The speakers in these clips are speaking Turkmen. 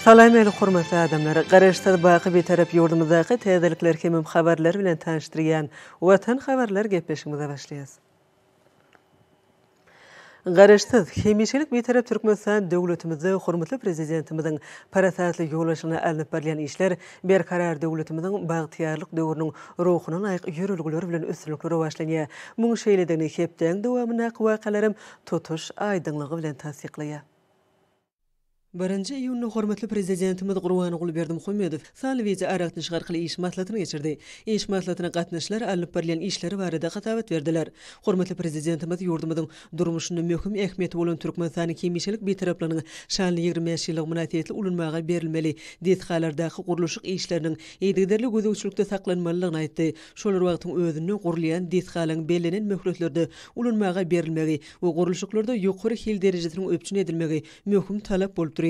Salam ähli hormatly adamlar! Garaşsyz baky Bitarap ýurdumyzdaky täzelikler hemem habarlar bilen tanyşdyrýan Watan habarlar gepleşigimize başlaýas. Garaşsyz, hemişelik Bitarap Türkmenistan döwletimizde hormatly Prezidentimiziň parasatly ýolbaşçylygynda alnyp barylýan işler Berkarar döwletimiziň bagtyýarlyk döwrüniň ruhuna laýyk ýörelgeler bilen üstünlikli rowaçlanýar. Muň şeýledigini hepdäň dowamyndaky wakalaram tutuş aýdyňlygy bilen tassyklaýar. Birinji iýunda hormatly Prezidentimiz Gurbanguly Berdimuhamedow sanly wideoaragatnaşyk arkaly iş maslahatyny geçirdi. Iş maslahatyna gatnaşyjylar alnyp barylýan işler barada hasabat berdiler. Hormatly Prezidentimiz ýurdumyzyň durmuşynda möhüm ähmiýeti bolan Türkmenistanyň hemişelik Bitaraplygynyň şanly 25 ýyllygy mynasybetli ulanmaga berilmeli desgalardaky gurluşyk işleriniň yzygiderli gözegçilikde saklanmalydygyny aýtdy. Şol bir wagtyň özünde gurulýan desgalaryň bellenen möhletlerde ulanmaga berilmegi we gurluşyklarda ýokary hil derejesiniň üpjün edilmegi möhüm talap bolup durýar.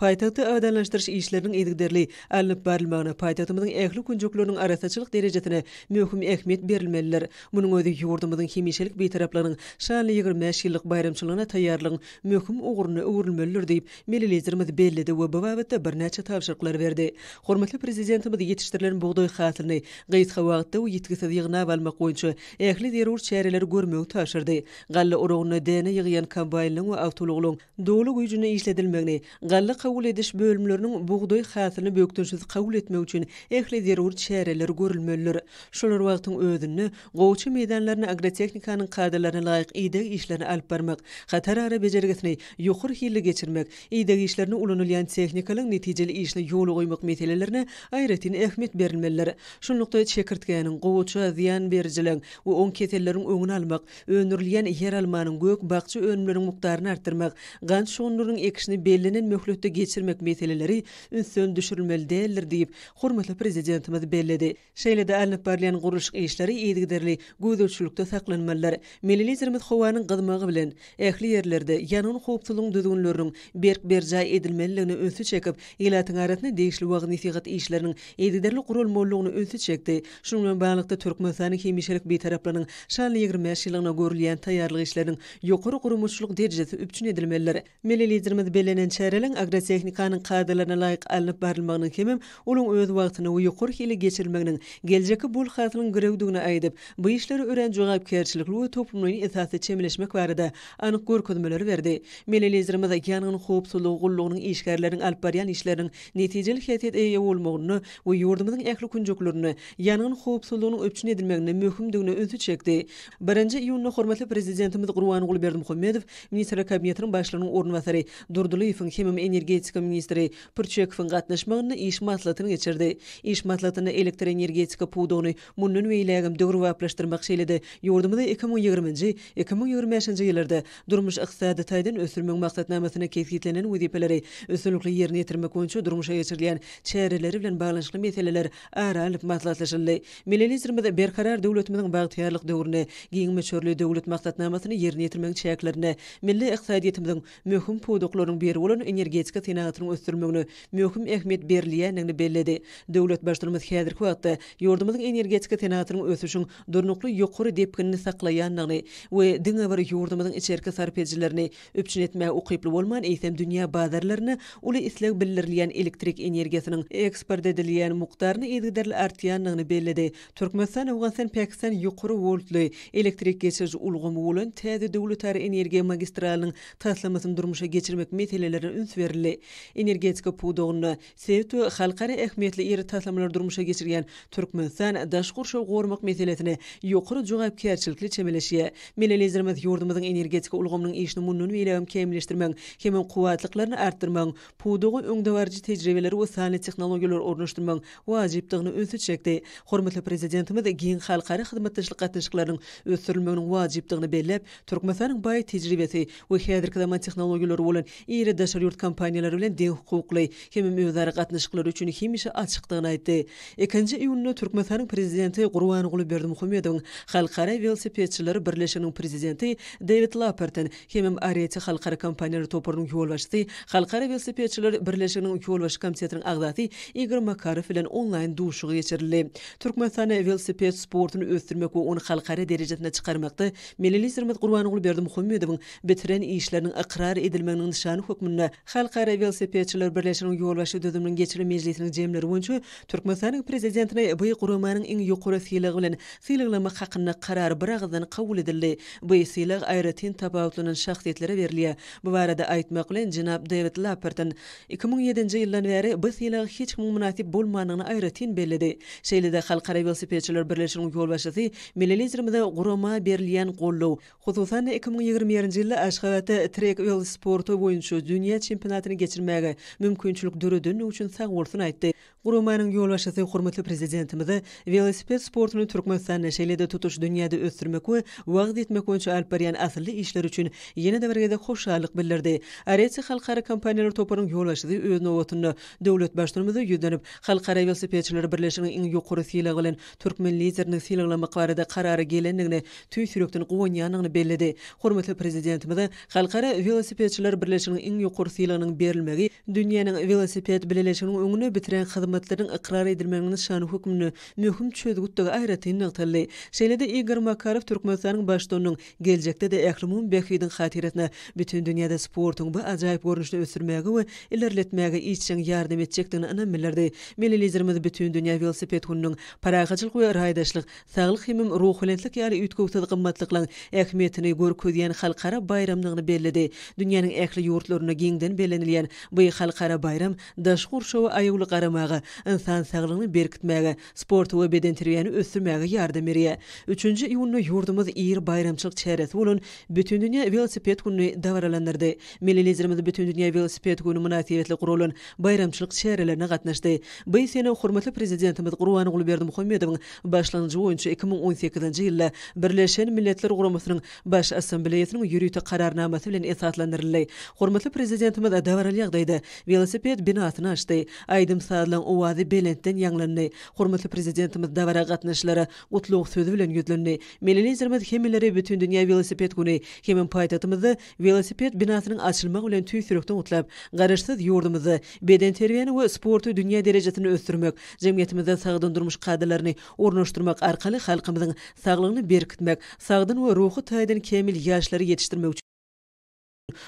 Paýtagtda abadanlaşdyryş işleriniň yzygiderli alnyp barylmagyna, paýtagtymyzyň ähli künjekleriniň arassaçylyk derejesine möhüm ähmiýet berilmelidir. Munuň özi ýurdumyzyň hemişelik Bitaraplygynyň şanly 25 ýyllyk baýramçylygyna taýýarlygyň möhüm ugruna öwrülmelidir diýip, milli Liderimiz belledi we bu babatda birnäçe tabşyryklary berdi. Hormatly Prezidentimiz ýetişdirilen bugdaý hasylyny gysga wagtda we ýitgisiz ýygnap almak boýunça ähli zerur çäreleri görmegi tabşyrdy. Galla oragynda däne ýygýan kombaýnlaryň we awtoulaglaryň doly güýjünde işledilmegini, galla kabul ediş bölümleriniň bugdaý hasylyny bökdençsiz kabul etmek üçin ähli zerur çäreler görülmelidir. Şol bir wagtyň özünde, gowaça meýdanlarynda agrotehnikanyň kadalaryna laýyk ideg işlerini alyp barmak, hatarara bejergisini ýokary hilli geçirmek, ideg işlerinde ulanylýan tehnikalaryň netijeli işini ýola goýmak meselelerine aýratyn ähmiýet berilmelidir. Şunlukda, çekirtgäniň, gowaça zyýan berijileriň we oň keselleriň öňüni almak, öndürilýän ýeralmanyň, gök-bakja önümleriniň mukdaryny artdyrmak, gant şugundyrynyň ekişini bellenen möhletde geçirmek meseleleri ünsden düşürilmeli däldir diýip, hormatly Prezidentimiz belledi. Şeýle-de alnyp barylýan gurluşyk işleri yzygiderli gözegçilikde saklanmalydyr. Milli Liderimiz howanyň gyzmagy bilen, ähli ýerlerde ýangyn howpsuzlygyň düzgünleriniň berk berjaý edilmelidigine ünsi çekip, ilatyň arasynda degişli wagyz-nesihat işleriniň yzygiderli guralmalydygyna ünsi çekdi. Şunuň bilen baglylykda, Türkmenistanyň hemişelik Bitaraplygynyň şanly 25 ýyllygyna görülýän taýýarlyk işleriniň ýokary guramaçylyk derejesi üpjün edilmelidir. Milli Liderimiz bellenen çäreleriň agrotehnikanyň kadalaryna laýyk alnyp barylmagynyň hemem olaryň öz wagtynda we ýokary hilli geçirilmeginiň geljekki bol hasylyň girewdigini aýdyp, bu işlere örän jogapkärçilikli we toplumlaýyn esasda çemeleşmek barada anyk görkezmeleri berdi. Milli Liderimiz Ýangyn howpsuzlygy gullugynyň işgärleriniň alyp barýan işleriniň netijeli häsiýete eýe bolmagynda we ýurdumyzyň ähli künjeklerinde ýangyn howpsuzlygynyň üpjün edilmeginde möhümdigine ünsi çekdi. Birinji iýunda hormatly Prezidentimiz Gurbanguly Berdimuhamedow Ministrler Kabinetiniň Başlygynyň orunbasary Durdylyýewiň hemem energetika ministri Pürçekowyň gatnaşmagynda iş maslahatyny geçirdi. Iş maslahatynda elektroenergetika pudagyny mundan beýlägem döwrebaplaşdyrmak şeýle-de ýurdumyzy 2020-nji, 2025-nji ýyllarda durmuş-ykdysady taýdan ösdürmegiň maksatnamasynda kesgitlenen wezipeleri üstünlikli ýerine ýetirmek boýunça durmuşa geçirilýän çäreleri bilen baglanyşykly meseleler ara alnyp maslahatlaşyldy. Milli Liderimiz Berkarar döwletimiziň bagtyýarlyk döwründe giň möçberli döwlet maksatnamasyny ýerine ýetirmegiň çäklerinde milli ykdysadyýetimiziň möhüm pudaklarynyň biri bolan energetika senagatynyň ösdürilmegine möhüm ähmiýet berilýändigini belledi. Döwlet Baştutanymyz häzirki wagtda ýurdumyzyň energetika senagatynyň ösüşiň durnukly ýokary depginini saklaýandygyny we diňe bir ýurdumyzyň içerki sarp edijilerini üpjün etmäge ukyply bolman, eýsem dünýä bazarlarynda uly isleg bildirilýän elektrik energiýasynyň eksport edilýän mukdaryny yzygiderli artýandygyny belledi. Türkmenistan, Owganystan, Pakistan ýokary woltly elektrik geçiriji ulgamy bolan täze döwletara energiýa magistralynyň taslamasyny durmuşa geçirmek meselelerine üns berildi. Energetika pudagynda Sebit we halkara ähmiýetli iri taslamalary durmuşa geçirýän Türkmenistan daşky gurşawy goramak meselesine ýokary jogapkärçilikli çemeleşýär. Milli Liderimiz ýurdumyzyň energetika ulgamynyň işini mundan beýlägem kämilleşdirmegiň hem kuwwatlyklaryny artdyrmagyň, pudaga öňdebaryjy tejribeleri we sanly tehnologiýalary ornaşdyrmagyň wajypdygyna ünsi çekdi. Hormatly Prezidentimiz giň halkara hyzmatdaşlyk gatnaşyklarynyň ösdürilmeginiň wajypdygyny belläp, Türkmenistanyň baý tejribesi we häzirki zaman tehnologiýalary bolan iri daşary ýurt kompaniýalary bilen deňhukukly hemem özara gatnaşyklary üçin hemişe açykdygyny aýtdy. Ikinji iýunda Türkmenistanyň Prezidenti Gurbanguly Berdimuhamedowyň Halkara welosipedçiler birleşiginiň prezidenti Dewid Laperten hemem Areti halkara kompaniýalar toparynyň ýolbaşçysy, Halkara welosipedçiler birleşiginiň ýolbaşçy komitetiniň agzasy Igor Makarow bilen onlaýn duşuşygy geçirildi. Türkmenistanda welosiped sportuny ösdürmek we ony halkara derejesine çykarmakda Milli Liderimiz Gurbanguly Berdimuhamedowyň bitiren işleriniň ykrar edilmeginiň nyşany hökmünde. Halkara welosipedçiler birleşiginiň ýolbaşçy düzüminiň geçiren mejlisiniň jemleri boýunça Türkmenistanyň Prezidentini bu guramanyň iň ýokary sylagy bilen sylaglamak hakynda karar biragyzdan kabul edildi. Bu sylag aýratyn tapawutlanan şahsyýetlere berilýär. Bu barada aýtmak bilen, jenap Dewid Lapperton 2007-nji ýyldan bäri bu sylaga hiç kimiň mynasyp bolmandygyny aýratyn belledi. Şeýle-de Halkara welosipedçiler birleşiginiň ýolbaşçysy milli Liderimize gurama berilýän goldaw, Hususan-da, 2021-nji ýylda Aşgabatda trek welosporty boýunça dünýä çempionatyny geçirmäge mümkinçilik döredenligi üçin sagbolsun aýtdy. Guramanyň ýolbaşçysy hormatly Prezidentimize welosiped sportuny Türkmenistanda, şeýle-de tutuş dünýäde ösdürmek we wagyz etmek boýunça alyp barýan asylly işleri üçin ýene-de bir gezek hoşallyk bildirdi. Areti halkara kompaniýalar toparynyň ýolbaşçysy öz nobatynda döwlet Baştutanymyza ýüzlenip, Halkara welosipedçiler birleşiginiň iň ýokary sylagy bilen türkmen Liderini sylaglamak barada karara gelendigine tüýs ýürekden guwanýandygyny belledi. Hormatly Prezidentimize Halkara welosipedçiler birleşiginiň iň ýokary sylagynyň berilmegi dünýäniň welosiped bileleşiginiň öňünde bitiren hyzmatlarynyň ykrar edilmeginiň nyşany hökmünde möhüm çözgütdigi aýratyn nygtaldy. Şeýle-de Igor Makarow Türkmenistanyň Baştutanynyň geljekde-de ählumumy bähbidiň hatyrasyna bütin dünýäde sportuň bu ajaýyp görnüşini ösdürmäge we ilerletmäge işjeň ýardam etjekdigine ynam bildirdi. Milli Liderimiz Bütindünýä welosiped gününiň parahatçylyk we raýdaşlyk, saglyk hemem ruhubelentlik ýaly üýtgewsiz gymmatlyklaryň ähmiýetini görkezýän halkara baýramdygyny belledi. Dünýäniň ähli ýurtlarynda giňden bellenilýän bu halkara baýram daşky gurşawa aýawly garamaga, ynsan saglygyny berkitmäge, sporty we bedenterbiýäni ösdürmäge ýardam berýär. Üçünji iýunda ýurdumyz iri baýramçylyk çäresi bolan Bütindünýä welosiped gününi dabaralandyrdy. Milli Liderimiz Bütindünýä welosiped güni mynasybetli guralan baýramçylyk çärelerine gatnaşdy. Bu sene hormatly Prezidentimiz Gurbanguly Berdimuhamedowyň başlangyjy boýunça 2018-nji ýylda Birleşen Milletler Guramasynyň Baş Assambleýasynyň ýörite Kararnamasy bilen esaslandyryldy. Hormatly Prezidentimiz dabaraly ýagdaýda welosiped binasyny açdy. Aýdym-sazlaryň owazy belentden ýaňlandy. Hormatly Prezidentimiz dabara gatnaşyjylara gutlag sözi bilen ýüzlendi. Milli Liderimiz hemmeleri Bütindünýä welosiped güni hemem paýtagtymyzda Welosiped binasynyň açylmagy bilen tüýs ýürekden gutlap, Garaşsyz ýurdumyzda bedenterbiýäni we sporty dünýä derejesinde ösdürmek, jemgyýetimizde sagdyn durmuş kadalaryny ornaşdyrmak arkaly halkymyzyň saglygyny berkitmek, sagdyn we ruhy taýdan kämil ýaşlary ýetişdirmek üçin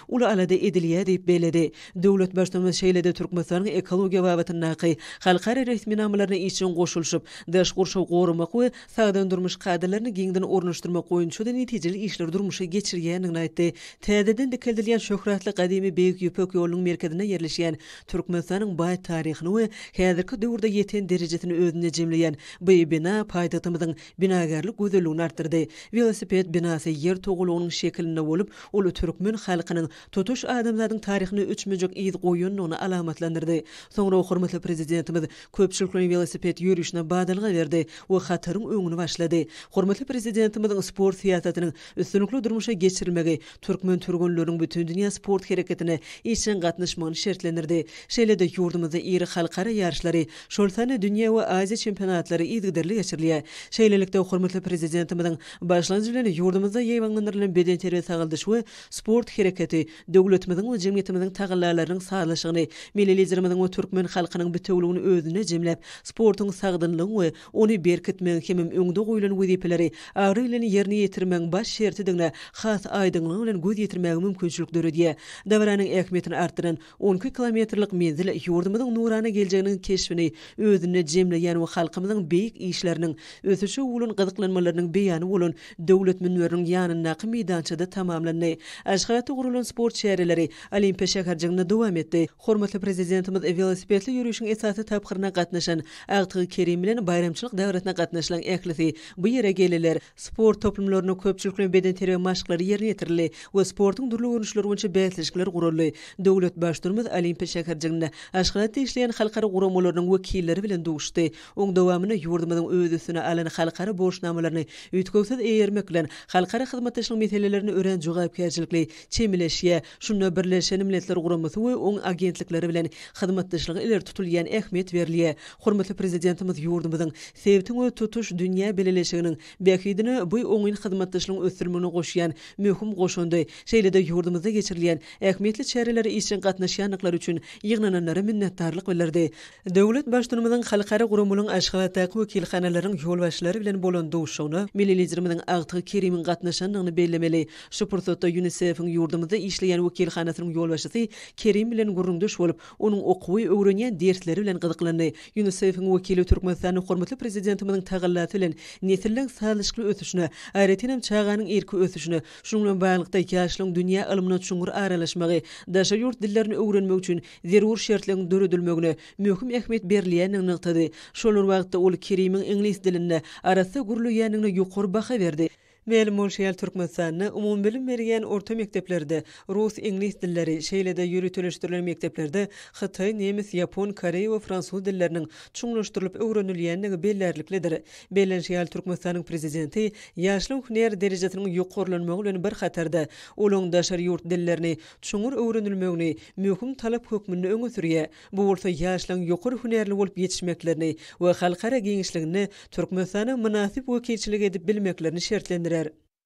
uly alada edilýär diýip belledi. Döwlet Baştutanymyz şeýle-de Türkmenistanyň ekologiýa babatyndaky halkara resminamalaryna işjeň goşulyşyp, daşky gurşawy goramak we Sagdyn durmuş kadalaryny giňden ornaşdyrmak boýunça-da netijeli işleri durmuşa geçirýändigini aýtdy. Täzeden dikeldilýän şöhratly gadymy Beýik Ýüpek ýolunyň merkezinde ýerleşýän Türkmenistanyň baý taryhyny we häzirki döwürde ýeten derejesini özünde jemleýän bu bina paýtagtymyzyň binagärlik gözelligini artdyrdy. Welosiped binasy Ýer togalagynyň şekilinde bolup, ol türkmen halkynyň tutuş adamzadyň taryhynda öçmejek yz goýandygyny alamatlandyrdy. Soňra hormatly Prezidentimiz Köpçülikleýin welosiped ýörişine badalga berdi we hataryň öňüni başlady. Hormatly Prezidentimiziň sport syýasatynyň üstünlikli durmuşa geçirilmegi türkmen türgenleriniň bütindünýä sport hereketine işjeň gatnaşmagyny şertlendirdi. Şeýle-de ýurdumyzda iri halkara ýaryşlary, şol sanda dünýä we Aziýa çempionatlary yzygiderli geçirilýär. Şeýlelikde, hormatly Prezidentimiziň başlangyjy bilen ýurdumyzda ýaýbaňlandyrylan bedenterbiýe-sagaldyş we sport hereketi döwletimiziň we jemgyýetimiziň tagallalarynyň sazlaşygyny, Milli Liderimiziň we türkmen halkynyň bitewüligini özünde jemläp, sportuň sagdynlygyň we ony berkitmegiň hemem öňde goýlan wezipeleri abraý bilen ýerine ýetirmegiň baş şertidigine has aýdyňlygy bilen göz ýetirmäge mümkinçilik döredýär. Dabaranyň ähmiýetini artdyran 12 kilometrlik menzil ýurdumyzyň nurana geljeginiň keşbini özünde jemleýän we halkymyzyň beýik işleriniň, ösüşe bolan gyzyklanmalarynyň beýany bolan Döwlet münberiniň ýanyndaky meýdançada tamamlandy. Aşgabatda guralan sport çäreleri Olimpiýa şäherjiginde dowam etdi. Hormatly Prezidentimiz welosipedli ýörişiň esasy tapgyryna gatnaşan agtygy Kerim bilen baýramçylyk dabarasyna gatnaşylaň ählisi bu ýere geldiler. Sport toplumlarynda köpçülikleýin bedenterbiýe maşklary ýerine ýetirildi we sportuň dürli görnüşleri boýunça bäsleşikler guraldy. Döwlet Baştutanymyz Olimpiýa şäherjiginde Aşgabatda işleýän halkara guramalarynyň wekilleri bilen duşuşdy. Oň dowamynda ýurdumyzyň öz üstüne alan halkara borçnamalaryny üýtgewsiz eýermek bilen, halkara hyzmatdaşlygyň meselelerine örän jogapkärçilikli çemeleşýär. Şunda Birleşen Milletler Guramasy we oň agentlikleri bilen hyzmatdaşlyga ileri tutulýan ähmiýet berilýär. Hormatly Prezidentimiz ýurdumyzyň, sebitiň we tutuş dünýä bileleşiginiň bähbidine bu oňyn hyzmatdaşlygyň ösdürilmegine goşýan möhüm goşandy, şeýle-de ýurdumyzda geçirilýän ähmiýetli çärelere işjeň gatnaşýandyklary üçin ýygnananlara minnetdarlyk bildirdi. Döwlet Baştutanymyzyň halkara guramalaryň Aşgabatdaky wekilhanalarynyň ýolbaşçylary bilen bolan duşuşygyna Milli Liderimiziň agtygy Kerimiň gatnaşandygyny bellemeli. Şu pursatda ÝUNISEF-iň ýurdumyzda. ýurdumyzda işleýän wekilhanasynyň ýolbaşçysy Kerim bilen gürrüňdeş bolup, onuň okuwy, öwrenýän dersleri bilen gyzyklandy. Ýunisef-iň wekili Türkmenistanda hormatly Prezidentimiziň tagallasy bilen nesilleň sazlaşykly ösüşine, aýratyn hem çaganyň irki ösüşine, şunuň bilen baglylykda ýaşlaryň dünýä ylmyna çuňňur aralaşmagy, daşary ýurt dillerini öwrenmek üçin zerur şertleriň döredilmegine möhüm ähmiýet berilýändigini nygtady. Şol bir wagtda ol Kerimiň iňlis dilinde arassa gürleýändigine ýokary baha berdi. Mälim bolşy ýaly, Türkmenistanda umumybilim berýän orta mekdeplerde rus, iňlis dilleri, şeýle-de ýöriteleşdirilen mekdeplerde hytaý, nemes, ýapon, koreý we fransuz dilleriniň çuňlaşdyrylyp öwrenilýändigi bellärliklidir. Bellenişi ýaly, Türkmenistanyň Prezidenti ýaşlaryň hünär derejesiniň ýokarlanmagy bilen bir hatarda, olaryň daşary ýurt dillerini çuňňur öwrenilmegini möhüm talap hökmünde öňe sürýär. Bu bolsa ýaşlaryň ýokary hünärli bolup ýetişmeklerini we halkara giňişliginde Türkmenistana mynasyp wekilçilik edip bilmeklerini şertlendirer.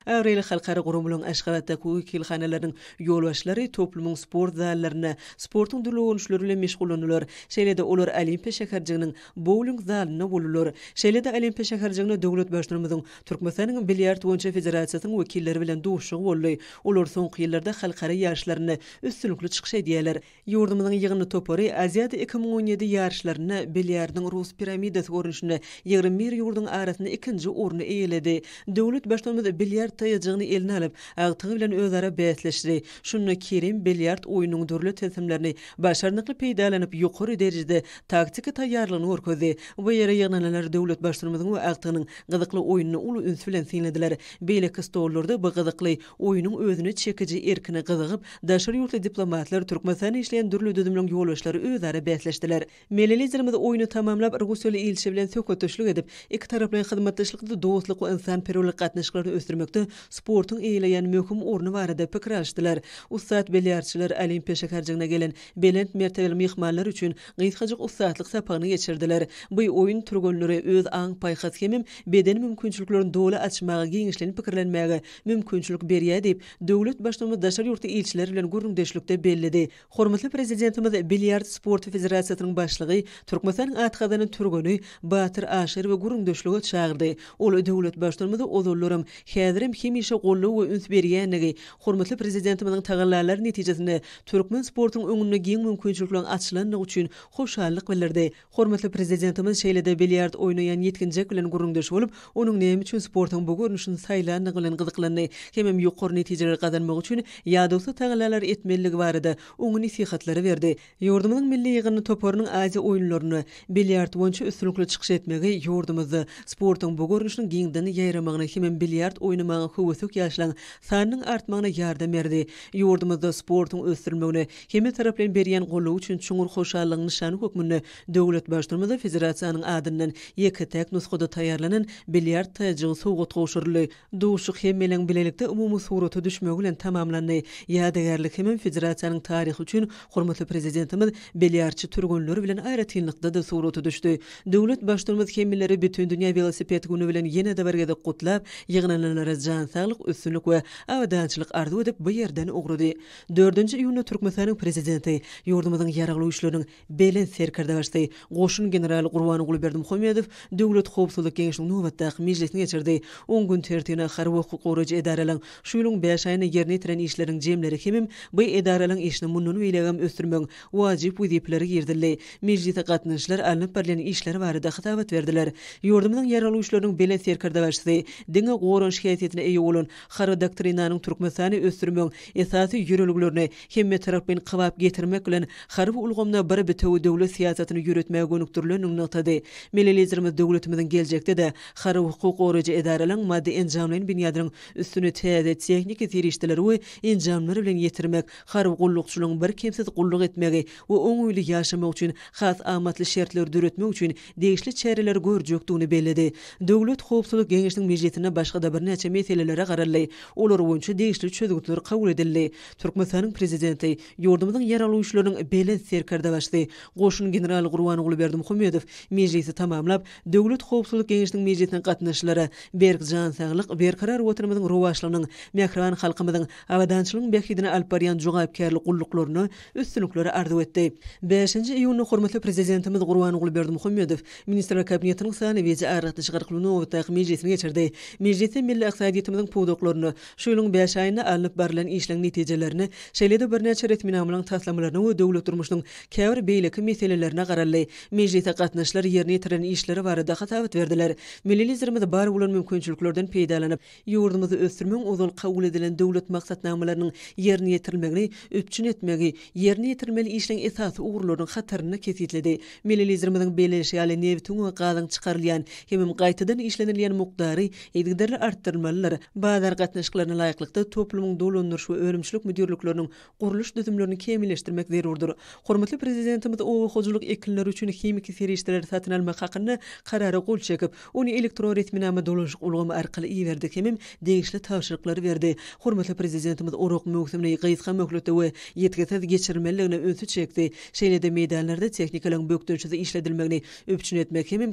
Abraýly halkara guramalaryň Aşgabatdaky wekilhanalarynyň ýolbaşçylary toplumyň sport zallarynda sportuň dürli görnüşleri bilen meşgullandylar. Şeýle-de olar Olimpiýa şäherjiginiň bouling zalynda boldular. Şeýle-de Olimpiýa şäherjiginde döwlet Baştutanymyzyň Türkmenistanyň Bilýard boýunça federasiýasynyň wekilleri bilen duşuşygy boldy. Olar soňky ýyllarda halkara ýaryşlarynda üstünlikli çykyş edýärler. Ýurdumyzyň ýygyndy topary Aziada 2017 ýaryşlarynda bilýardyň rus piramidasy görnüşinde 21 ýurduň arasynda ikinji orny eýeledi. Döwlet Baştutanymyz bilýard taýajygyny eline alyp, agtygy bilen özara bäsleşdi. Şunda Kerim bilýard oýnunyň dürli tilsimlerini başarnykly peýdalanyp, ýokary derejede taktiki taýýarlygyny görkezdi. Bu ýere ýygnananlar döwlet Baştutanymyzyň we agtygynyň gyzykly oýnuny uly üns bilen synladylar. Beýleki stollarda bu gyzykly oýnuň özüne çekiji erkine gyzygyp, daşary ýurtly diplomatlar, Türkmenistanda işleýän dürli düzümleriň ýolbaşçylary özara bäsleşdiler. Milli Liderimiz oýny tamamlap, russiýaly ilçi bilen söhbetdeşlik edip, ikitaraplaýyn hyzmatdaşlykda dostluk we ynsanperwerlik gatnaşyklaryny ösdürmekde sportuň eýeleýän möhüm orny barada pikir alyşdylar. Ussat bilýardçylar Olimpiýa şäherjigine gelen belent mertebeli myhmanlar üçin gysgajyk ussatlyk sapagyny geçirdiler. Bu oýun türgenlere öz aň-paýhas hemem beden mümkinçiliklerini doly açmaga, giňişleýin pikirlenmäge mümkinçilik berýär diýip, döwlet Baştutanymyz daşary ýurtly ilçiler bilen gürrüňdeşlikde belledi. Hormatly Prezidentimiz Bilýard sporty federasiýasynyň başlygy, Türkmenistanyň at gazanan türgeni Batyr Aşyrowy gürrüňdeşlige çagyrdy. Ol döwlet Baştutanymyza ozallaram, häzirem hemişe goldaw we üns berýändigi, hormatly Prezidentimiziň tagallalary netijesinde türkmen sportunyň öňünde giň mümkinçilikleriň açylandygy üçin hoşallyk bildirdi. Hormatly Prezidentimiz şeýle-de bilýard oýnaýan ýetginjek bilen gürrüňdeş bolup, onuň näme üçin sportuň bu görnüşini saýlandygy bilen gyzyklandy hemem ýokary netijeleri gazanmak üçin ýadawsyz tagallalar etmelidigi barada oňa nesihatlary berdi. Ýurdumyzyň milli ýygyndy toparynyň Aziýa oýunlarynda bilýard boýunça üstünlikli çykyş etmegi ýurdumyzda sportuň bu görnüşiniň giňden ýaýramagyna hemem bilýard oýnamaga höwesek ýaşlaryň sanynyň artmagyna ýardam berdi. Ýurdumyzda sportuň ösdürilmegine Hemmetaraplaýyn berýän goldawy üçin çuňňur hoşallygyň nyşany hökmünde döwlet Baştutanymyza federasiýanyň adyndan ýeke-täk nusgada taýýarlanan bilýard taýajygy sowgat gowşuryldy. Duşuşyk hemmeleň bilelikde umumy surata düşmegi bilen tamamlandy. Ýadygärlik hemem federasiýanyň taryhy üçin hormatly Prezidentimiz bilýardçy türgenler bilen aýratynlykda-da surata düşdi. Döwlet Baştutanymyz hemmeleri Bütindünýä welosiped güni bilen ýene-de bir gezek gutlap, ýygnananlara jan saglyk, üstünlik we abadançylyk arzuw edip, bu ýerden ugrady. Dördünji iýunda Türkmenistanyň Prezidenti, ýurdumyzyň Ýaragly Güýçleriniň Belent Serkerdebaşysy, goşun generaly Gurbanguly Berdimuhamedow Döwlet howpsuzlyk geňeşiniň nobatdaky mejlisini geçirdi. Oň gün tertibine harby hukuk goraýjy edaralaryň şu ýylyň bäş aýynda ýerine ýetiren işleriniň jemleri hemem bu edaralaryň işini mundan beýlägem ösdürmegiň wajyp wezipeleri girizildi. Mejlise gatnaşyjylar alnyp barylýan işler barada hasabat berdiler. Ýurdumyzyň Ýaragly Güýçleriniň Belent Serkerdebaşysy diňe goranyş häsiýetine eýe bolan Harby doktrinanyň Türkmenistany ösdürmegiň esasy ýörelgelerini hemmetaraplaýyn kybap getirmek bilen, harby ulgamda bir bitewi döwlet syýasatyny ýöretmäge gönükdirilendigini nygtady. Milli Liderimiz döwletimiziň geljekde-de harby hukuk goraýjy edaralaryň maddy-enjamlaýyn binýadynyň üstüni täze tehniki serişdeleri we enjamlar bilen ýetirmek, harby gullukçylaryň birkemsiz gulluk etmegi we oňaýly ýaşamagy üçin has amatly şertleri döretmek üçin degişli çäreleri görjekdigini belledi. Döwlet howpsuzlyk geňeşiniň mejlisinde başga-da birnäçe meselelere garaldy, olar boýunça degişli çözgütler kabul edildi. Türkmenistanyň Prezidenti, ýurdumyzyň Ýaragly Güýçleriniň Belent Serkerdebaşysy, goşun generaly Gurbanguly Berdimuhamedow mejlisi tamamlap, Döwlet howpsuzlyk geňeşiniň mejlisine gatnaşyjylara berk jan saglyk, berkarar Watanymyzyň rowaçlygynyň, mähriban halkymyzyň abadançylygyň bähbidine alyp barýan jogapkärli gulluklaryna üstünlikleri arzuw etdi. Bäşinji iýunda hormatly Prezidentimiz Gurbanguly Berdimuhamedow Ministrler Kabinetiniň sanly wideoaragatnaşyk arkaly nobatdaky mejlisini geçirdi. Mejlisde milli ykdysadyýetiň. ykdysadyýetimiziň pudaklarynda şu ýylyň bäş aýynda alnyp barlan işleň netijelerine, şeýle-de birnäçe resminamalaryň taslamalaryna we döwlet durmuşynyň käbir beýleki meselelerine garaldy. Mejlise gatnaşyjylar ýerine ýetirilen işleri barada hasabat berdiler. Milli Liderimiz bar bolan mümkinçiliklerden peýdalanyp, Ýurdumyzy ösdürmegiň ozal kabul edilen döwlet maksatnamalarynyň ýerine ýetirilmegini üpjün etmegi ýerine ýetirilmeli işleň esasy ugurlarynyň hatarynda kesgitledi. Milli Liderimiziň belleýşi ýaly, nebitiň we gazyň çykarylýan hemem gaýtadan işlenilýän mukdary yzygiderli artdyrylmalydyr. Bazar gatnaşyklaryna laýyklykda, toplumyň dolandyryş we önümçilik müdirlikleriniň gurluş düzümlerini kämilleşdirmek zerurdyr. Hormatly Prezidentimiz oba hojalyk ekinleri üçin himiki serişdeleri satyn almak hakynda Karara gol çekip, ony elektron resminama dolanyşyk ulgamy arkaly iberdi hemem degişli tabşyryklary berdi. Hormatly Prezidentimiz orak möwsümini gysga möhletde we ýitgisiz geçirilmelidigine ünsi çekdi. Şeýle-de meýdanlarda tehnikalaryň bökdençsiz işledilmegini üpjün etmek hemem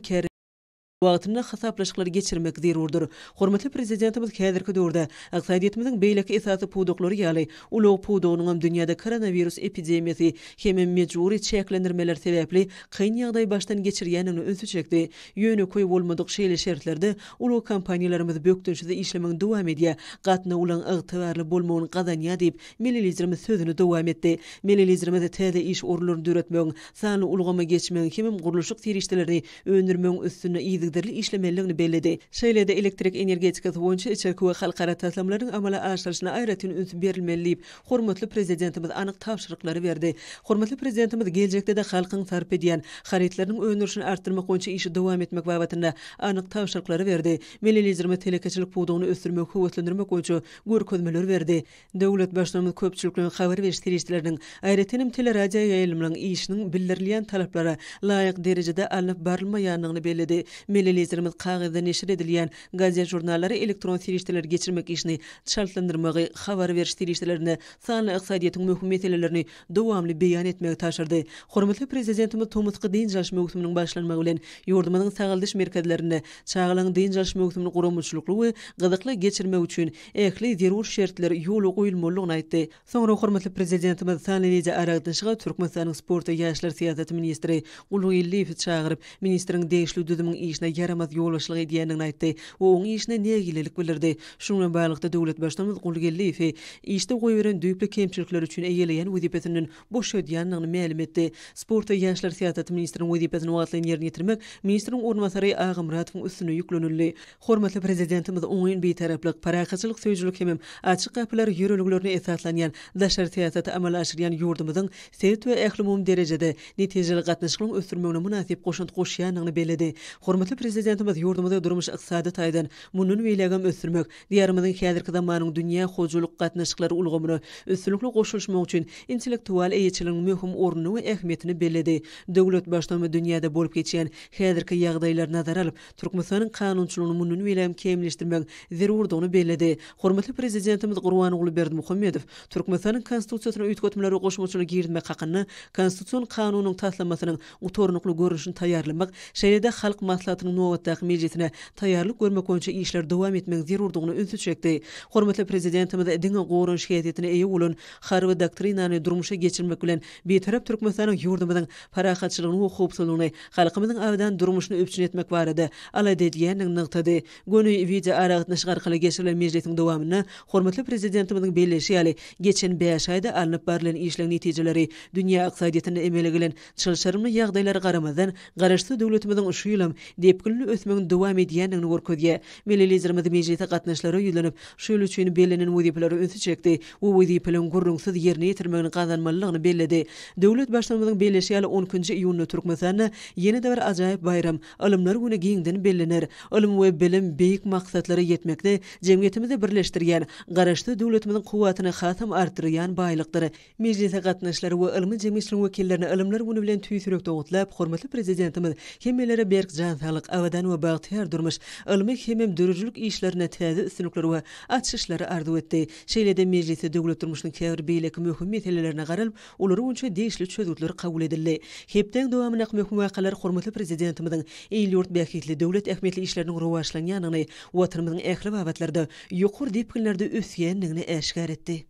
wagtynda hasaplaşyklary geçirmek zerurdyr. Hormatly Prezidentimiz häzirki döwürde ykdysadyýetimiziň beýleki esasy pudaklary ýaly, ulag pudagynyňam dünýäde koronawirus epidemiýasy hemem mejbury çäklendirmeler sebäpli kyn ýagdaý başdan geçirýändigine ünsi çekdi. Ýönekeý bolmadyk şeýle şertlerde ulag kompaniýalarymyz bökdençsiz işlemegini dowam edýär, gatnawlaryň ygtybarly bolmagyny gazanýar diýip, Milli Liderimiz sözüni dowam etdi. Milli Liderimiz täze iş orunlaryny döretmegiň, sanly ulgama geçmegiň hemem gurluşyk serişdelerini öndürmegiň üstünde yzygiderli işlemelidigini belledi. Şeýle-de elektrik energetikasy boýunça içerki we halkara taslamalaryň amala aşyrylyşyna aýratyn üns berilmeli diýip, hormatly Prezidentimiz anyk tabşyryklary berdi. Hormatly Prezidentimiz geljekde-de halkyň sarp edýän harytlarynyň öndürilişini artdyrmak boýunça işi dowam etmek babatynda anyk tabşyryklary berdi. Milli Liderimiz telekeçilik pudagyny ösdürmegi höweslendirmek boýunça görkezmeleri berdi. Döwlet Baştutanymyz köpçülikleýin habar beriş serişdeleriniň, aýratyn hem teleradioýaýlymlaryň işiniň bildirilýän talaplara laýyk derejede alnyp barylmaýandygyny belledi. Milli Liderimiz kagyzda neşir edilýän gazet-žurnallary elektron serişdelere geçirmek işini çaltlandyrmagy, habar beriş serişdelerinde sanly ykdysadyýetiň möhüm meselelerini dowamly beýan etmegi tabşyrdy. Hormatly Prezidentimiz tomusky dynç alyş möwsüminiň başlanmagy bilen, ýurdumyzyň sagaldyş merkezlerinde çagalaryň dynç alyş möwsümini guramaçylykly we gyzykly geçirmegi üçin ähli zerur şertler ýola goýulmalydygyny aýtdy. Soňra hormatly Prezidentimiz sanly wideoaragatnaşyga Türkmenistanyň sport we ýaşlar syýasaty ministri Gulgeldiýewi çagyryp, ministriň degişli düzümiň işine ýaramaz ýolbaşçylyk edýändigini aýtdy we onuň işine nägilelik bildirdi. Şunuň bilen baglylykda, döwlet Baştutanymyz Gulgeldiýewi işde goýberen düýpli kemçilikleri üçin eýeleýän wezipesinden boşadýandygyny mälim etdi. Sport we ýaşlar syýasaty ministriniň wezipesini wagtlaýyn ýerine ýetirmek ministriň orunbasary Agamyradowyň üstüne ýüklenildi. Hormatly Prezidentimiz oňyn Bitaraplyk, parahatçylyk söýüjilik hemem açyk gapylar ýörelgelerine esaslanýan daşary syýasaty amala aşyrýan ýurdumyzyň sebit we ählumumy derejede netijeli gatnaşyklaryň ösdürmegine mynasyp goşant goşýandygyny belledi. Hormatly Prezidentimiz ýurdumyzy durmuş-ykdysady taýdan mundan beýlägem ösdürmek, Diýarymyzyň häzirki zamanyň dünýä hojalyk gatnaşyklary ulgamyna üstünlikli goşulyşmagy üçin intellektual eýeçiligiň möhüm ornuny we ähmiýetini belledi. Döwlet Baştutanymyz dünýäde bolup geçýän häzirki ýagdaýlary nazara alyp, Türkmenistanyň kanunçylygyny mundan beýlägem kämilleşdirmegiň zerurdygyny belledi. Hormatly Prezidentimiz Gurbanguly Berdimuhamedow Türkmenistanyň Konstitusiýasyna üýtgetmeler we goşmaçalar girizmek hakynda Konstitusion kanunyň taslamasynyň gutarnykly görnüşini taýýarlamak, şeýle-de Halk Maslahatynyň nobatdaky mejlisine taýýarlyk görmek boýunça işleri dowam etmegiň zerurdygyna ünsi çekdi. Hormatly Prezidentimiz diňe goranyş häsiýetine eýe bolan Harby doktrinany durmuşa geçirmek bilen, Bitarap Türkmenistanyň ýurdumyzyň parahatçylygyny we howpsuzlygyny, halkymyzyň abadan durmuşyny üpjün etmek barada alada edýändigini nygtady. Göni wideoaragatnaşyk arkaly geçirilen mejlisiň dowamynda hormatly Prezidentimiziň belleýşi ýaly, geçen bäş aýda alnyp barlan işleň netijeleri dünýä ykdysadyýetinde emele gelen çylşyrymly ýagdaýlara garamazdan, Garaşsyz döwletimiziň şu ýylam depginli ösmegini dowam edýändigini görkezýär. Milli Liderimiz mejlise gatnaşyjylara ýüzlenip, şu ýyl üçin bellenen wezipelere ünsi çekdi we wezipeleriň gürrüňsiz ýerine ýetirilmegini gazanmalydygyny belledi. Döwlet Baştutanymyzyň belleşi ýaly, on ikinji iýunda Türkmenistanda ýene-de bir ajaýyp baýram, Ylymlar güni giňden bellener. Ylym we bilim beýik maksatlara ýetmekde jemgyýetimizi birleşdirýän, Garaşsyz döwletimiziň kuwwatyny hasam artdyrýan baýlykdyr. Mejlise gatnaşyjylary we ylmy jemgyýetçiligiň wekillerini Ylymlar güni bilen tüýs ýürekden gutlap, hormatly Prezidentimiz hemmelere berk jan saglyk, abadan we bagtyýar durmuş, ylmy hemem döredijilik işlerinde täze üstünlikleri we açyşlary arzuw etdi. Şeýle-de mejlisde döwlet durmuşynyň käbir beýleki möhüm meselelerine garalyp, olar boýunça degişli çözgütler kabul edildi. Hepdäň dowamyndaky möhüm wakalar hormatly Prezidentimiziň il-ýurt bähbitli, döwlet ähmiýetli işleriniň rowaçlanýandygyny, Watanymyzyň ähli babatlarda ýokary depginlerde ösýändigini äşgär etdi.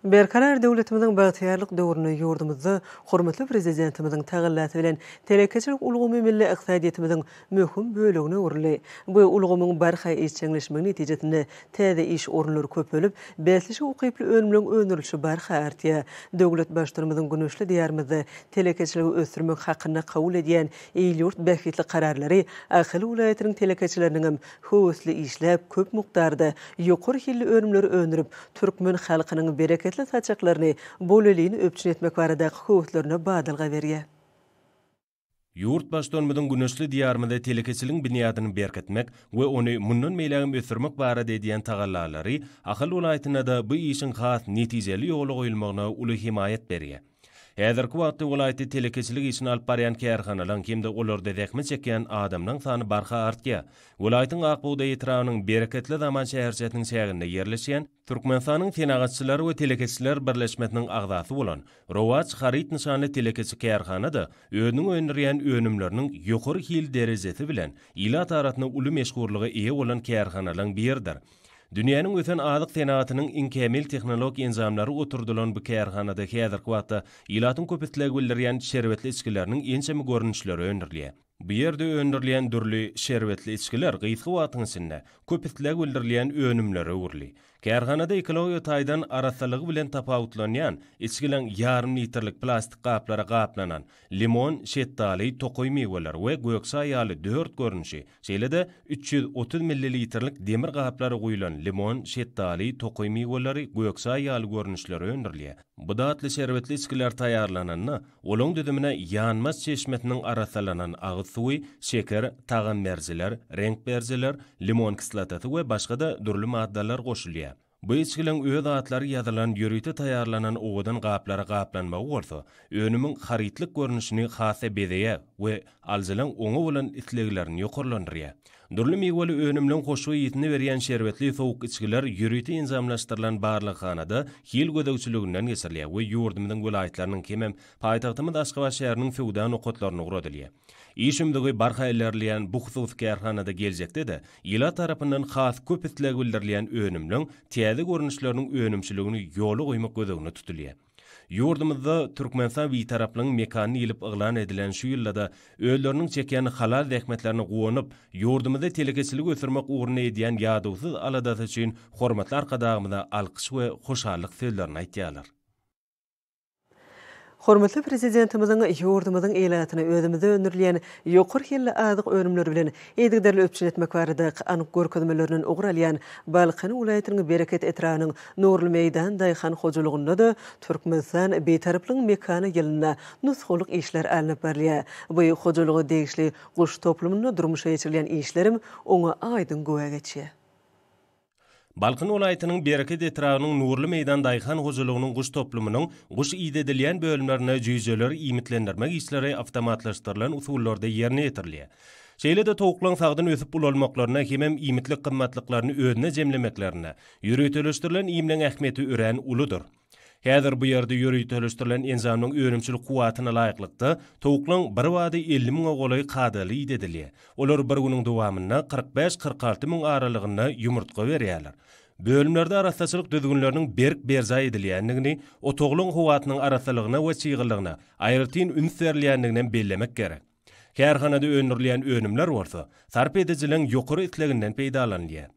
Berkarar döwletimiziň bagtyýarlyk döwründe ýurdumyzda hormatly Prezidentimiziň tagallasy bilen telekeçilik ulgamy milli ykdysadyýetimiziň möhüm bölegine öwrüldi. Bu ulgamyň barha işjeňleşmegi netijesinde täze iş orunlary köpelip, bäsleşige ukyply önümleriň öndürilişi barha artýar. Döwlet Baştutanymyzyň güneşli Diýarymyzda telekeçiligi ösdürmek hakynda kabul edýän il-ýurt bähbitli kararlary Ahal welaýatynyň telekeçileriniňem höwesli işläp, köp mukdarda ýokary hilli önümleri öndürip, türkmen halkynyň bereketli saçaklaryny bolelin üpjün etmek baradaky höweslerine badalga berýär. Ýurt Baştutanymyzyň güneşli Diýarymyzda telekeçiligiň binýadyny berkitmek we ony mundan beýlägem ösdürmek barada edýän tagallalary Ahal welaýatynda-da bu işiň has netijeli ýola goýulmagyna uly hemaýat berýär. Häzirki wagtda welaýatda telekeçilik işini alyp barýan kärhanalaryň hem-de olarda zähmet çekýän adamlaryň sany barha artýar. Welaýatyň Ak bugdaý etrabynyň Bereketli zaman şäherçesiniň çäginde ýerleşýän Türkmenistanyň Senagatçylar we telekeçiler birleşmesiniň agzasy bolan Rowaç haryt nyşanly telekeçi kärhana-da özüniň öndürýän önümleriniň ýokary hil derejesi bilen ilat arasynda uly meşhurlyga eýe bolan kärhanalaryň biridir. Dünýäniň ösen azyk senagatynyň iň kämil tehnologik enjamlary oturdylan bu kärhanada häzirki wagtda ilatyň köp isleg bildirýän şerbetli içgileriniň ençeme görnüşleri öndürilýär. Bu ýerde öndürilýän dürli şerbetli içgiler gysga wagtyň içinde köp isleg bildirilýän önümlere öwrüldi. Kärhanada ekologiýa taýdan arassalygy bilen tapawutlanýan içgileň ýarym litrlik plastik gaplara gaplanan limon, şetdaly, tokaý miweleri we gök çaý ýaly dört görnüşi, şeýle-de 330 millilitrlik demir gaplara guýlan limon, şetdaly, tokaý miweleri, gök çaý ýaly görnüşleri öndürilýär. Bu datly şerbetli içgiler taýýarlananda, olaň düzümine ýanmaç çeşmesiniň arassalanan agyz suwy, şeker, tagam berijiler, reňk berijiler, limon kislotasy we başga-da dürli maddalar goşulýar. Bu içgileriň öz atlary ýazylan ýörite taýýarlanan owadan gaplara gaplanmagy bolsa, önümiň harytlyk görnüşini has-da bezeýär we alyjylaryň oňa bolan isleglerini ýokarlandyrýar. Dürli miweli önümleň hoşboý ysyny berýän şerbetli sowuk içgiler ýörite enjamlaşdyrylan barlaghanada hil gözegçiliginden geçirilýär we ýurdumyzyň welaýatlarynyň hemem paýtagtymyz Aşgabat şäheriniň söwda nokatlaryna ugradylýar. Iş ümzügi barha ilerleýän bu hususy kärhanada geljekde-de ilat tarapyndan has köp isleg bildirilýän önümleň täze görnüşleriniň önümçiligini ýola goýmak göz öňünde tutulýar. Ýurdumyzda Türkmenistan Bitaraplygyň mekany diýlip yglan edilen şu ýylda-da özleriniň çekýän halal zähmetlerine guwanyp, ýurdumyzda telekeçiligi ösdürmek ugrunda edýän ýadawsyz aladasy üçin hormatly Arkadagymyza alkyş we hoşallyk sözlerini aýtýarlar. Hormatly Prezidentimiziň ýurdumyzyň ilatyny özümizde öndürilýän ýokary hilli azyk önümleri bilen yzygiderli üpjün etmek baradaky anyk görkezmelerinden ugur alýan Balkan welaýatynyň Bereket etrabynyň Nurly meýdan daýhan hojalygynda-da Türkmenistan Bitaraplygyň mekany ýylynda nusgalyk işler alnyp barylýar. Bu hojalyga degişli guş toplumynda durmuşa geçirilýän işlerem oňa aýdyň güwä geçýär. Balkan welaýatynyň Bereket etrabynyň Nurly meýdan daýhan hojalygynyň guş toplumynyň guş idedilýän bölümlerinde jüýjeleri iýmitlendirmek işleri awtomatlaşdyrylan usullarda ýerine ýetirilýär. Şeýle-de towuklaryň sagdyn ösüp ulalmaklaryna hemem iýmitlik gymmatlyklaryny özüne jemlemeklerinde ýöriteleşdirilen iýmleň ähmiýeti örän uludyr. Häzir bu ýerde ýöriteleşdirilen enjamyň önümçilik kuwwatyna laýyklykda, towuklaryň birbada 50 müňe golaýy kadaly idedilýär. Olar bir günüň dowamynda 45-46 müň aralygynda ýumurtga berýärler. Bölümlerde arassaçylyk düzgünleriniň berk berjaý edilýändigini, otaglaryň howasynyň arassalygyna we çyglylygyna aýratyn üns berilýändiginem bellemek gerek. Kärhanada öndürilýän önümler bolsa, sarp edijileriň ýokary isleginden peýdalanylýar.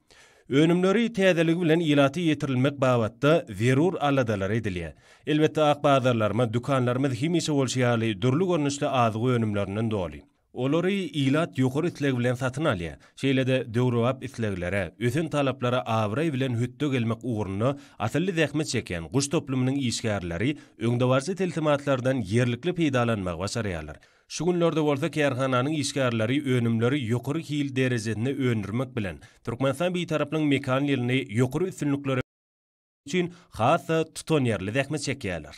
Önümleri täzeligi bilen ilata ýetirilmek babatda zerur aladalar edilýär. Elbetde, ak bazarlarymyz, dükanlarymyz hemişe bolşy ýaly dürli görnüşli azyk önümlerinden doly. Olary ilat ýokary isleg bilen satyn alýar. Şeýle-de döwrebap isleglere, ösen talaplara abraý bilen hötde gelmek ugrunda asylly zähmet çekýän guş toplumynyň işgärleri öňdebaryjy tilsimatlardan ýerlikli peýdalanmagy başarýarlar. Şu günlerde bolsa kärhananyň işgärleri önümleri ýokary hil derejesinde öndürmek bilen, Türkmenistan Bitaraplygyň mekan ýylyny ýokary üstünlikleri üçin has-da tutanýerli zähmet çekýärler.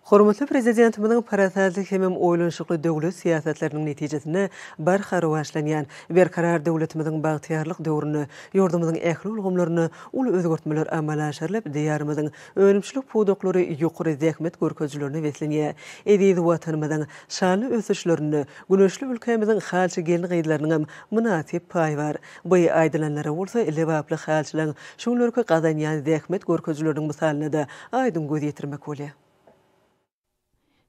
Hormatly Prezidentimiziň parasatly hemem oýlanyşykly döwlet syýasatlarynyň netijesinde barha rowaçlanýan Berkarar döwletimiziň bagtyýarlyk döwründe ýurdumyzyň ähli ulgamlarynda uly özgertmeler amala aşyrylyp, Diýarymyzyň önümçilik pudaklary ýokary zähmet görkezijilerine beslenýär. Eziz Watanymyzyň şanly ösüşlerinde güneşli ülkämiziň halyçy gelin-gyzlarynyňam mynasyp paýy bar. Bu aýdylanlara bolsa lebaply halyçylaryň şu günlerki gazanýan zähmet görkezijileriniň mysalynda-da aýdyň göz ýetirmek bolýar.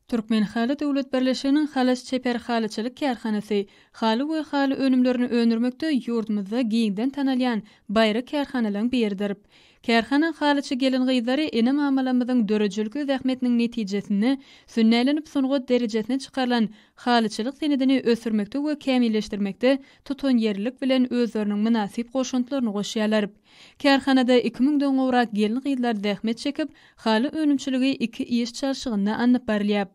Türkmenhaly döwlet birleşiginiň Halaç çeper halyçylyk kärhanasy haly we haly önümlerini öndürmekde ýurdumyzda giňden tanalýan baýry kärhanalaryň biridir. Kärhanaň halyçy gelin-gyzlary ene-mamalarymyzyň döredijilikli zähmetiniň netijesinde sünnälenip sungat derejesine çykarylan halyçylyk senedini ösdürmekde we kämilleşdirmekde tutanýerlilik bilen özleriniň mynasyp goşantlaryny goşýarlar. Kärhanada iki müňden gowrak gelin-gyzlar zähmet çekip, haly önümçiligi iki iş çalşygynda alnyp barylýar.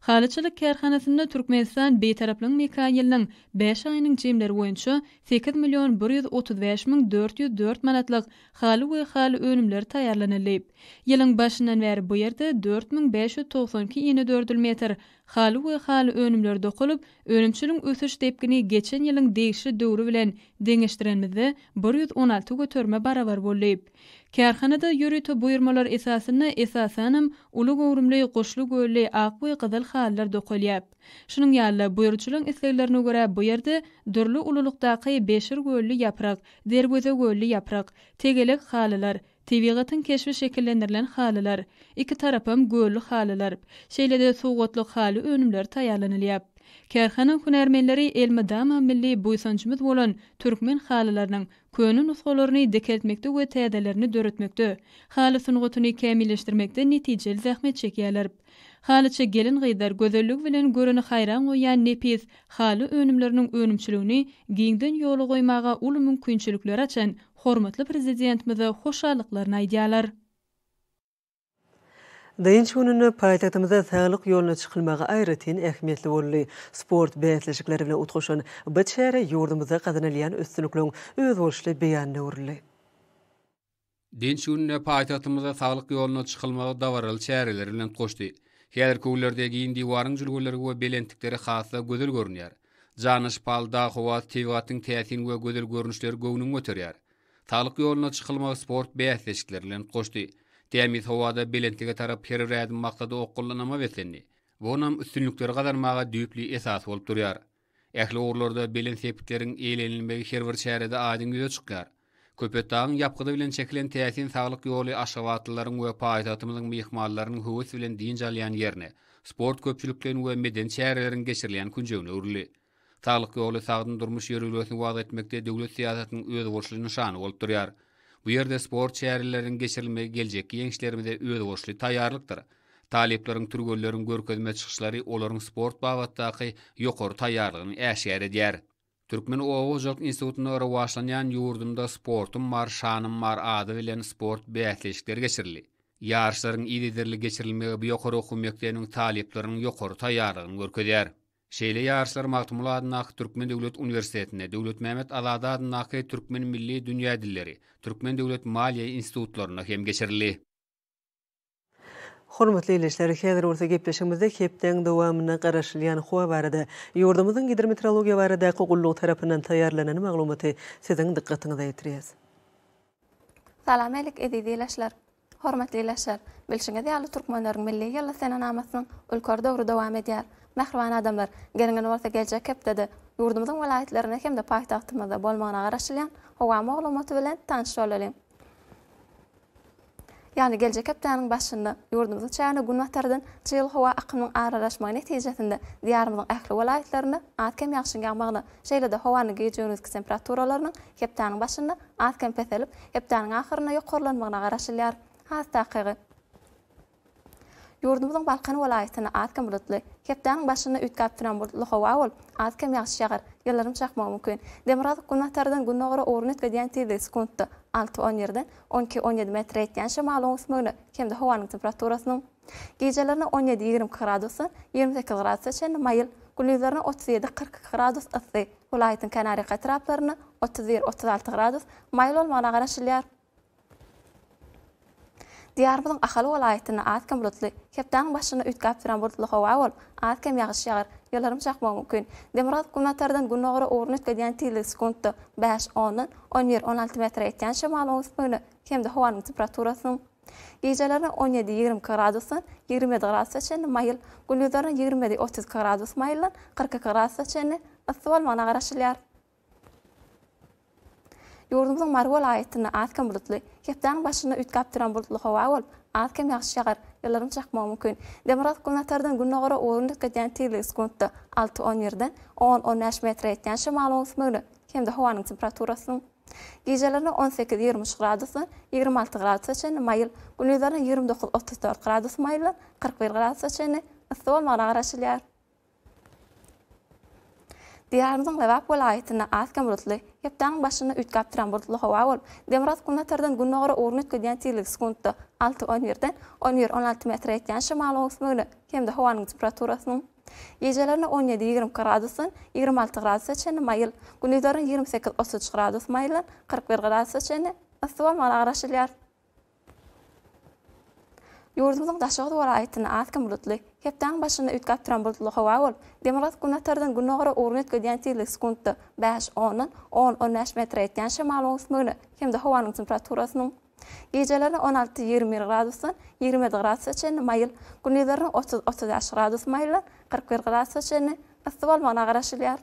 Halyçylyk kärhanasynda Türkmenistan Bitaraplygyň mekan ýylynyň bäş aýynyň jemleri boýunça sekiz million bir 135 müň 404 manatlyk haly we haly önümleri taýýarlanyldy. Ýylyň başyndan bäri bu ýerde 4592 inedördül metr haly we haly önümleri dokalyp, önümçiligiň ösüş depgini geçen ýylyň degişli döwri bilen deňeşdirenimizde 116 göterime barabar boldy. Kärhanada ýörite buýurmalar esasynda esasanam uly göwrümli guşly-gölli ak we gyzyl halylar dokalýar. Şunuň ýaly-da, buýrujylaryň isleglerine görä bu ýerde dürli ululykdaky beşir gölli ýaprak, derweze gölli ýaprak, tegelek halylar, tebigatyň keşbi şekillendirilen halylar, iki tarapam gölli halylar, şeýle-de sowgatlyk haly önümleri taýýarlanylýar. Kärhana hünärmenleri elmydama milli buýsanjymyz bolan türkmen halylarynyň köne nusgalaryny dikeltmekde we täzelerini döretmekde, haly sungatyny kämilleşdirmekde netijeli zähmet çekýärler. Halyçy gelin-gyzlar gözelligi bilen göreni haýran goýýan nepis haly önümleriniň önümçiligini giňden ýola goýmaga uly mümkinçilikleri açan hormatly Prezidentimize hoşallyklaryny aýdýarlar. Dynç gününde paýtagtymyzda Saglyk ýoluna çykylmagy aýratyn ähmiýetli boldy. Sport bäsleşikleri bilen utgaşan bu çäre ýurdumyzda gazanylýan üstünlikleriň özboluşly beýanyna öwrüldi. Dynç gününde paýtagtymyzda Saglyk ýoluna çykylmagy dabaraly çäreler bilen utgaşdy. Häzirki günlerde giň diwaryň jülgeleri we belentlikleri has-da gözel görünýär. Jana şypaly dag howasy tebigatyň täsin we gözel görnüşleri göwnüňi göterýär. Saglyk ýoluna çykylmagy sport bäsleşikleri bilen utgaşdy. Tämiz howada belentlige tarap her bir ädim maksada okgunly ynama beslendi. Bu ynam üstünlikleri gazanmaga düýpli esas bolup durýar. Ähli ugurlarda belent sepgitleriň eýlenilmegi her bir çärede aýdyň ýüze çykýar. Köpetdagyň ýapgydy bilen çekilen täsin saglyk ýoly aşgabatlylaryň we paýtagtymyzyň myhmanlarynyň höwes bilen dynç alýan ýerine, sport köpçülikleýin we medeni çäreleriň geçirilýän künjegine öwrüldi. Saglyk ýoly sagdyn durmuş ýörelgesini wagyz etmekde döwlet syýasatynyň özboluşly nyşany bolup durýar. Bu ýerde sport çäreleriniň geçirilmegi geljekki ýeňişlerimize özboluşly taýýarlykdyr. Talyplaryň, türgenleriň görkezme çykyşlary olaryň sport babatdaky ýokary taýýarlygyny äşgär edýär. Türkmen oba hojalyk institutynda Rowaçlanýan ýurdumda sportum bar, şanym bar ady bilen sport bäsleşikleri geçirildi. Ýaryşlaryň yzygiderli geçirilmegi bu ýokary okuw mekdebiniň talyplarynyň ýokary taýýarlygyny görkezýär. Şeýle ýaryşlar Magtymguly adyndaky Türkmen döwlet uniwersitetinde, Döwletmämmet Azady adyndaky Türkmen milli dünýä dilleri, Türkmen döwlet maliýe institutlarynda hem geçirildi. Hormatly ildeşler, häzir bolsa gepleşigimizde hepdäň dowamynda garaşylýan howa barada ýurdumyzyň Gidrometeorologiýa baradaky gullugy tarapyndan taýýarlanan maglumaty siziň dykgatyňyza ýetirýäs. Salam älik eziz ilaşlar! Hormatly ilaşlar! Bilşiňiz ýaly türkmenleriň milli ýylly senenamasynyň ülker döwri dowam edýär. Mähriban adamlar, geliň indi bolsa geljek hepdede ýurdumyzyň welaýatlarynda hem-de paýtagtymyzda bolmagyna garaşylýan howa maglumaty bilen tanyş bolalyň. Ýagny geljek hepdäniň başynda ýurdumyzyň çägine günbatardan çygly howa akymynyň aralaşmagy netijesinde Diýarymyzyň ähli welaýatlarynda az-kem ýagşyň ýagmagyna, şeýle-de howanyň gije-gündizki temperaturalarynyň hepdäniň başynda az-kem peselip, hepdäniň ahyrynda ýokarlanmagyna garaşylýar. Has takygy, ýurdumyzyň Balkan welaýatynda az-kem bulutly, hepdäniň başynda üýtgäp duran bulutly howa bolup, az-kem ýagyş ýagar, ýyldyrym çakmagy mümkin. Demirgazyk-günbatardan gündogara ugruny üýtgedýän tizligi sekuntda alty, on ýerden on iki, on ýedi metre ýetýän şemalyň öwüsmegine hem-de howanyň temperaturasynyň gijelerine on ýedi, 22 gradusdan 28 gradusa çenli maýyl, gündizlerine 37, 42 gradus yssy, welaýatyň kenarýaka etraplarynda 31, 36 gradus maýyl bolmagyna garaşylýar. Diýarymyzyň Ahal welaýatynda az-kem bulutly, hepdäniň başynda üýtgäp duran bulutly howa bolup, az-kem ýagyş ýagar, ýyldyrym çakmagy mümkin. Demirgazyk-günbatardan gündogara ugruny üýtgedýän tizligi sekuntda bäş, ondan on bir, 16 metre ýetýän şemalyň öwüsmegine hem-de howanyň temperaturasynyň gijelerine on ýedi, 22 gradusdan 27 gradusa çenli maýyl, gündizlerine 27, 32 gradus maýyldan 42 gradusa çenli yssy bolmagyna garaşylýar. Ýurdumyzyň Mary welaýatynda az-kem bulutly, hepdäniň başynda üýtgäp duran bulutly howa bolup, az-kem ýagyş ýagar, ýyldyrym çakmagy mümkin. Demirgazyk-günbatardan gündogara ugruny üýtgedýän tizligi sekuntda alty, on birden on, on bäş metre ýetýän şemalyň öwüsmegine hem-de howanyň temperaturasynyň gijelerine on sekiz, 23 gradusdan 26 gradusa çenli maýyl, gündizlerine 29, 34 gradus maýyldan 41 gradusa çenli yssy bolmagyna garaşylýar. Diýarymyzyň Lebap welaýatynda az-kem bulutly, hepdäniň başynda üýtgäp duran bulutly howa bolup, demirgazyk-günbatardan gündogara ugruny üýtgedýän tizligi sekuntda alty, on birden on bir, 16 metre ýetýän şemalyň öwüsmegine hem-de howanyň temperaturasynyň gijelerine on ýedi, 22 gradusdan 26 gradusa çenli maýyl, gündizlerine 28, 33 gradus maýyldan 41 gradusa çenli yssy bolmagyna garaşylýar. Ýurdumyzyň Daşoguz welaýatynda az-kem bulutly, hepdäniň başynda üýtgäp duran bulutly howa bolup, demirgazyk-günbatardan gündogara ugruny üýtgedýän tizligi sekuntda bäş, ondan on, on bäş metre ýetýän şemalyň öwüsmegine hem-de howanyň temperaturasynyň gijelerine on alty, 21 gradusdan 27 gradusa çenli maýyl, gündizlerine 30, 35 gradus maýyldan 41 gradusa çenli yssy bolmagyna garaşylýar.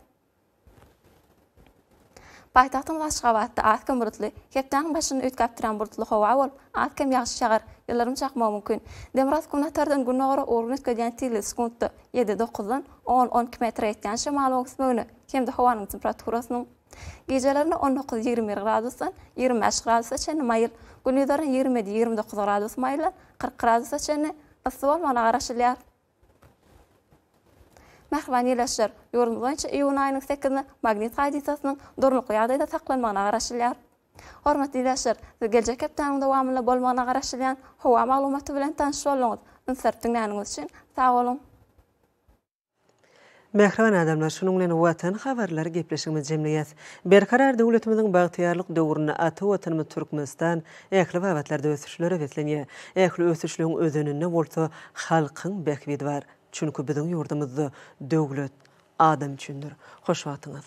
Paýtagtymyz Aşgabatda az-kem bulutly, hepdäniň başynda üýtgäp duran bulutly howa bolup, az-kem ýagyş ýagar, ýyldyrym çakmagy mümkin. Demirgazyk-günbatardan gündogara ugruny üýtgedýän tizligi sekuntda ýedi, dokuzdan on, 12 metre ýetýän şemalyň öwüsmegine hem-de howanyň temperaturasynyň gijelerine on dokuz, 21 gradusdan 25 gradusa çenli maýyl, gündizlerine 27, 29 gradus maýyldan 40 gradusa çenli yssy bolmagyna garaşylýar. Mähriban ildeşler, ýurdumyz boýunça iýun aýynyň sekizinde magnit hadysasynyň durnukly ýagdaýda saklanmagyna garaşylýar. Hormatly ildeşler, siz geljek hepdäniň dowamynda bolmagyna garaşylýan howa maglumaty bilen tanyş bolduňyz. Üns berip diňläniňiz üçin sag boluň! Mähriban adamlar, şunuň bilen Watan habarlary gepleşigimizi jemleýäs. Berkarar döwletimiziň bagtyýarlyk döwründe ata Watanymyz Türkmenistan ähli babatlarda ösüşlere beslenýär. Ähli ösüşligiň özeninde bolsa halkyň bähbidi bar. Çünki biziň ýurdumyzda döwlet adam üçindir. Hoş wagtyňyz!